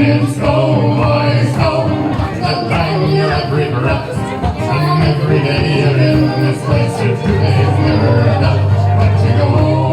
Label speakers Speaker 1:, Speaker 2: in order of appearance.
Speaker 1: It's go, boys, go, to bang your every breath. And every day you're in this place, your 2 days never enough. But to go.